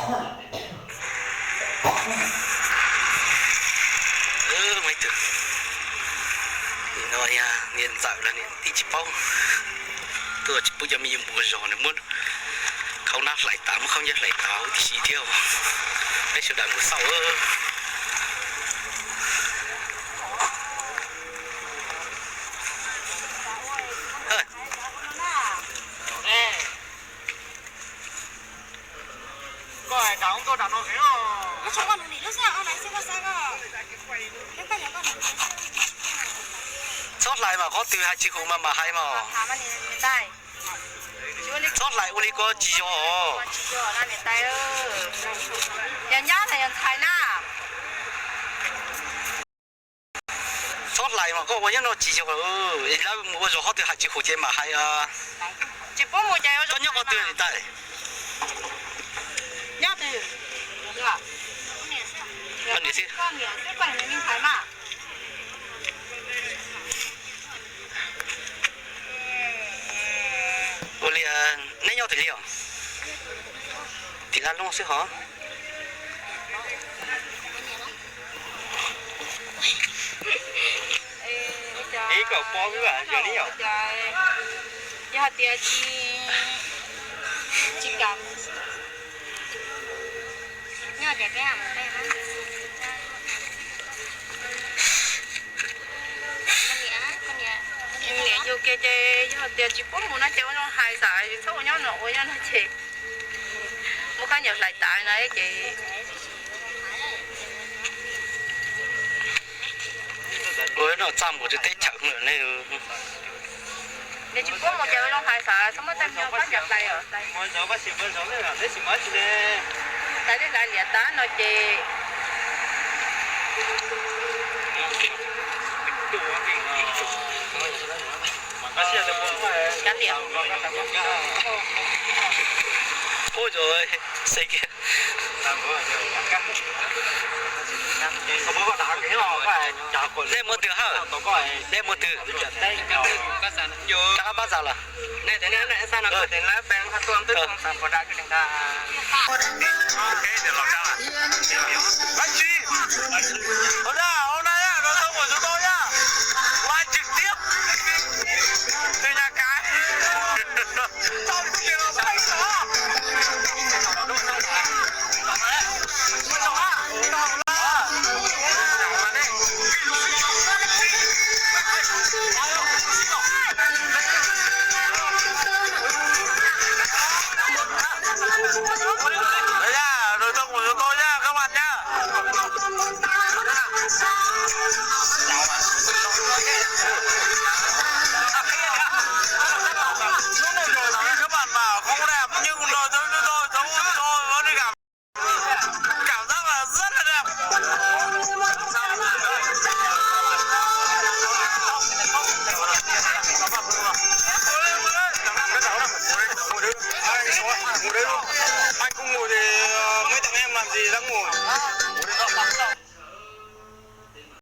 Tus no yog niam ntxawm los niam tij tsis paub, tuaj tsis pub cov me nyuam mus ua zog, nws muab khaub nab hlais tas, muab khaub ncaws hlais tas huv tib si thiab. Peb sawv daws mus xauj. Txhob hlais mas, qhov twg hais tsis haum mas mam hais mas. Txhob hlais ua li ko tsis yog. Txhob hlais mas, koj ua nyob no tsis yog. Lawv mus ua zog, qhov twg hais tsis haum ces mam hais. Koj nyob qhov twg li tais? Ua li, neb nyob twg li os? Tim Laj Looj xwb hos. Ib kaum peb xwb, yog li yog. Yog hais tias tsis, tsis kam, nyob tias peb, niam yug kiag ces yog tias tsis pub mus no ces ua zoo hais xav txhob ua nyob no, ua nyob no ces muab khaub ncaws hlais tas no ces ua no txaj muag rau teb chaws lawm ne. Yog tsis pub mus ces ua zoo hais xav txhob muab tej me nyuam khaub ncaws hlais os. Hlais li hlais liam tas no ces kav liam. Ub, ces xeb kiag. Nej muaj twg hawm? Nej muaj twg? Rov qab pab txav los? Live stream. Ua na, ua na, rau tau mus rau tau yom. Live trực tiếp. Từ nhà cái. Rồi nha, rồi tao ngủ cho tôi nha, các bạn nha. Các bạn bảo không đẹp nhưng rồi tôi tôi tôi tôi tôi có đi cảm cảm giác là rất là đẹp. Anh cũng ngồi thì ờ, mấy thằng em làm gì đang ngồi.